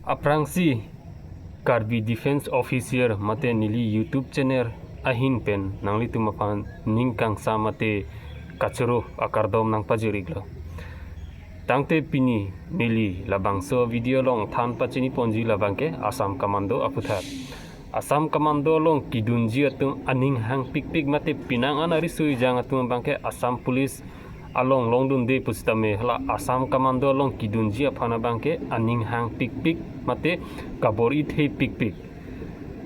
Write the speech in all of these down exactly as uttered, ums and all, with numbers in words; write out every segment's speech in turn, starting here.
Aphrangsi Karbi Defence Officer mate neli YouTube channel ahin pen nanglitum aphan ning kangsam mate kachoro akardom nangpajir-iklo. Tangte pini neli labangso video along than pachini ponji labangke Assam Commando aphuthak. Assam Commando along kedunji atum aning hangpikpik mate penang an ari sui jang atum abangke Assam Police along longdunde pusitame hala Assam Commando along kedunji aphan abangke aning hangpikpik mate kabor-ithepikpik.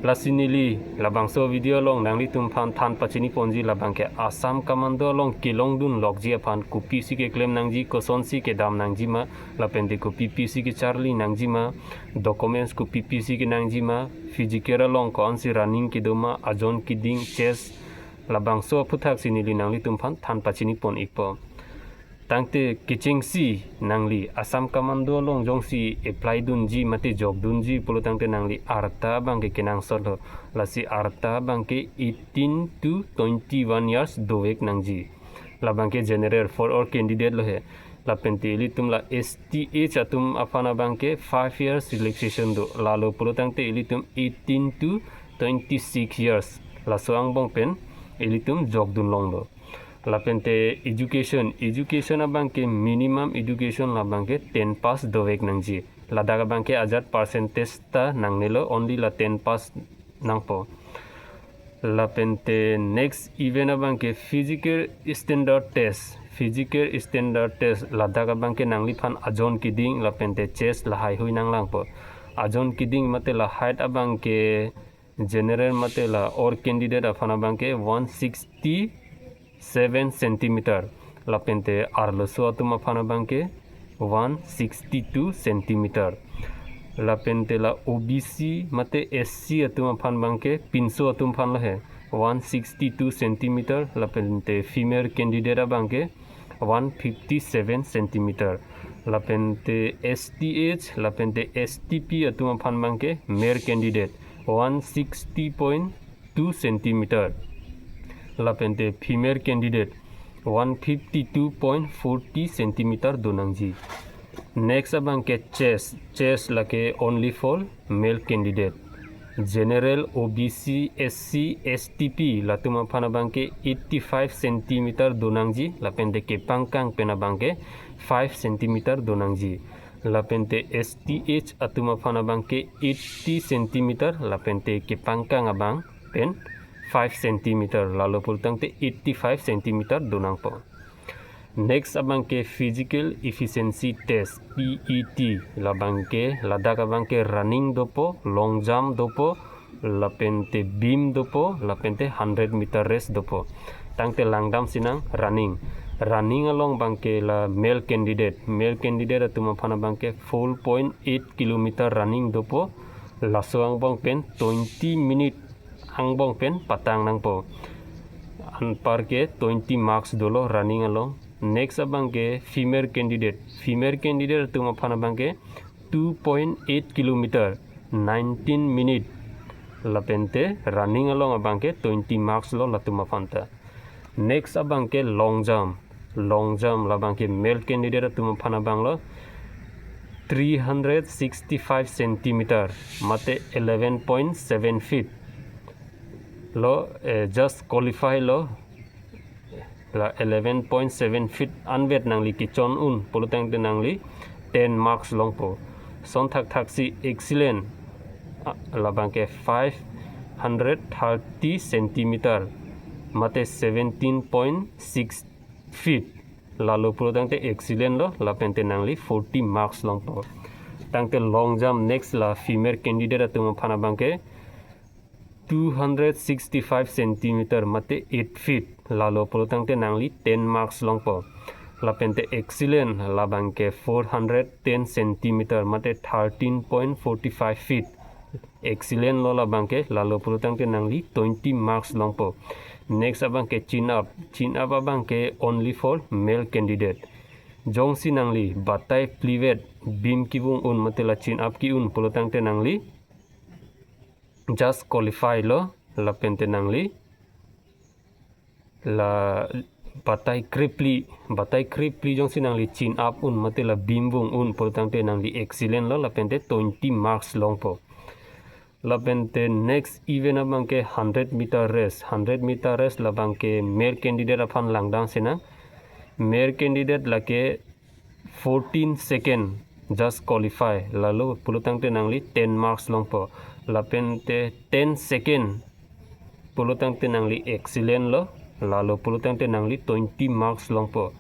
Lasi neli labangso video along nanglitum aphan than pachini ponji labangke Assam Commando along kelongdun lokji aphan kopisi keklem nangji, kosonsi kedam nangji ma, lapente kopipisi kecharli nangji ma, documents kopipisi kenangji ma, physical along ko-ansi running kedo ma, ajon keding, chest, labangso aphuthak si neli nanglitum aphan than pachini pon-ikpo. Tangte kechengsi nangli Assam Commando along jongsi apply dunji mate jokdunji pulo tangte nangli arta abangke kenangsotlo. Lasi arta abangke eighteen to twenty-one years dovek nangji. Labangke general for all candidate lo he. Lapente ilitum la S T H atum aphan abangke five years relaxation do. Lalo pulo tangte ilitum eighteen to twenty-six years. Laso angbong pen ilitum jokdun longlo. Lapente education, education abangke minimum education labangke ten pass dovek nangji. Ladak abangke ajat percentage ta nangnelo, only la ten pass nangpo. Lapente next event abangke physical standard test. Physical standard test ladak abangke nangliphan ajon keding lapente chest lahai hui nanglangpo. Ajon keding mate la height abangke general mate la all candidate aphan abangke one sixty-seven centimeter. Lapente arloso atum aphan abangke one sixty-two centimeter. Lapente la O B C mate S C atum aphan abangke pinso atum aphan lo he one sixty-two centimeter. Lapente female candidate abangke one fifty-seven centimeter. Lapente S T H, lapente S T P atum aphan abangke male candidate one sixty point two centimeter. Lapente female candidate one fifty-two point forty centimeter do nangji. Next abangke chest, chest lake only for male candidate. General, O B C, S C, S T P latum aphan abangke eighty-five centimeter do nangji, lapente kepangkang pen abangke five centimeter do nangji. Lapente S T H atum aphan abangke eighty centimeter, lapente kepangkang abang pen five centimeter, lalo pulo tangte eighty-five centimeter do nangpo. Next abangke physical efficiency test, P E T, labangke ladak abangke running dopo, long jump dopo, lapente beam dopo, lapente hundred meter race dopo. Tangte langdam sinang running. Running along abangke la male candidate, male candidate atum aphan abangke four point eight kilometer running dopo. Laso angbong pen twenty minute angbong pen patang nangpo. Anparke twenty marks dolo running along. Next abangke female candidate. Female candidate atum aphan abangke two point eight kilometer, nineteen minute. Lapente running along abangke twenty marks lo latum aphan ta. Next abangke long jump. Long jump labangke male candidate atum aphan abang lo three hundred sixty-five centimeter, mate eleven point seven feet lo, eh, just qualify lo. La eleven point seven feet anvet nangli kechon un pulo tangte nangli ten marks longpo. Son thakthak si excellent, ah, labangke five hundred thirty centimeter, mate seventeen point six feet, lalo pulo tangte excellent lo, lapente nangli forty marks longpo. Tangte long jump next la female candidate atum aphan abangke two hundred sixty-five centimeter, mate eight feet, lalo pulo tangte nangli ten marks longpo. Lapente excellent labangke four hundred ten centimeter, mate thirteen point forty-five feet. Excellent lo labangke, lalo pulo tangte nangli twenty marks longpo. Next abangke chin up. Chin up abangke only for male candidate. Jongsi nangli batai plivet beam kevung un mate la chin up ke-un pulo tangte nangli just qualify lo, lapente nangli la batai krepli, batai krepli jongsi nangli chin up un mate la bim vung un pulo tangte nangli excellent lo, lapente twenty marks longpo. Lapente next event abangke hundred meter race. Hundred meter race labangke male candidate aphan langdang sinang. Male candidate lake fourteen second just qualify, lalo pulo tangte nangli ten marks longpo. Lapente ten second pulo tangte nangli excellent lo, lalo pulo tangte nangli twenty marks longpo.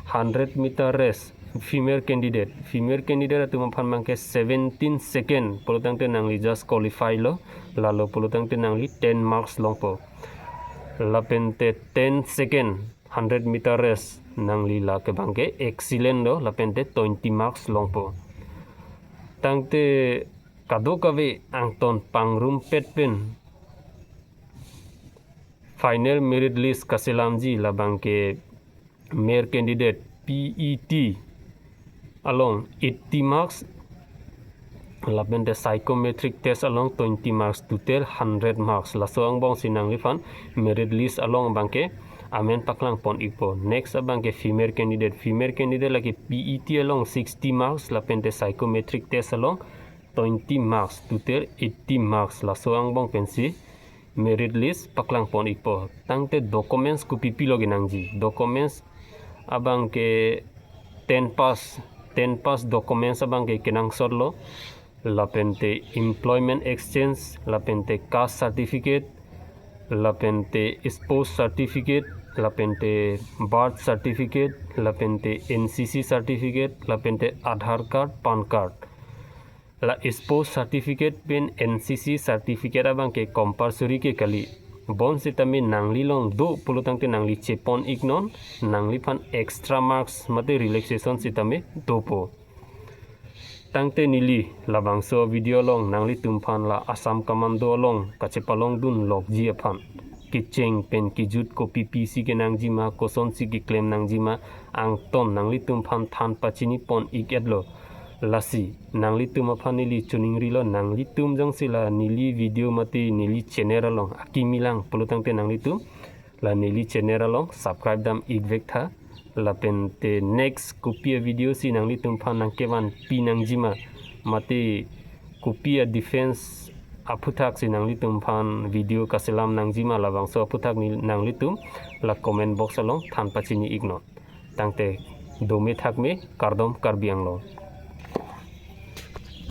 Hundred meter race, female candidate, female candidate atum aphan abangke seventeen second pulo tangte nangli just qualify lo, lalo pulo tangte nangli ten marks longpo. Lapente ten second hundred meter race nangli lake abangke excellent lo, lapente twenty marks longpo. Tangte kadokave angton pangrumpet pen final merit list kaselamji, labangke male candidate P E T along eighty marks, lapente psychometric test along twenty marks, total hundred marks. Laso angbong si nangliphan merit list along abangke amen paklang pon ikpo. Next abangke female candidate. Female candidate lake P E T along sixty marks, lapente psychometric test along twenty marks, total eighty marks. Laso angbong pensi merit list paklang pon ikpo. Tangte documents kopi pi lo kenangji? Documents abangke ten pass, ten pass documents abangke kenangsot lo. Lapente employment exchange, lapente caste certificate, lapente spouse certificate, lapente birth certificate, lapente N C C certificate, lapente Aadhaar card, PAN card. La spouse certificate pen N C C certificate abangke compulsory ke kali. Bonsitame nangli along do pulo tangte nangli chepon iknon, nangliphan extra marks mate relaxation sitame dopo. Tangte neli labangso video along nanglitumphan la Assam Commando along kachepalongdun lokji aphan kecheng pen kejut kopi pi si kenangjima, kosonsi keklem nangjima, angton nanglitumphan than pachini pon ik-etlo. Lasi nanglitum aphan neli choningrilo, nanglitum jongsi la neli video mate neli channel along akimi lang pulo tangte nanglitum la neli channel along subscribe dam ikvek tha. Lapente next kopi avideo si nanglitumphan nangkevanpi nangjima, mate kopi adefense aphuthak si nanglitumphan video kaselam nangjima, labangso aphuthak ni nanglitum la comment box along than pachini iknon. Tangte dome thakme, kardom Karbi Anglong.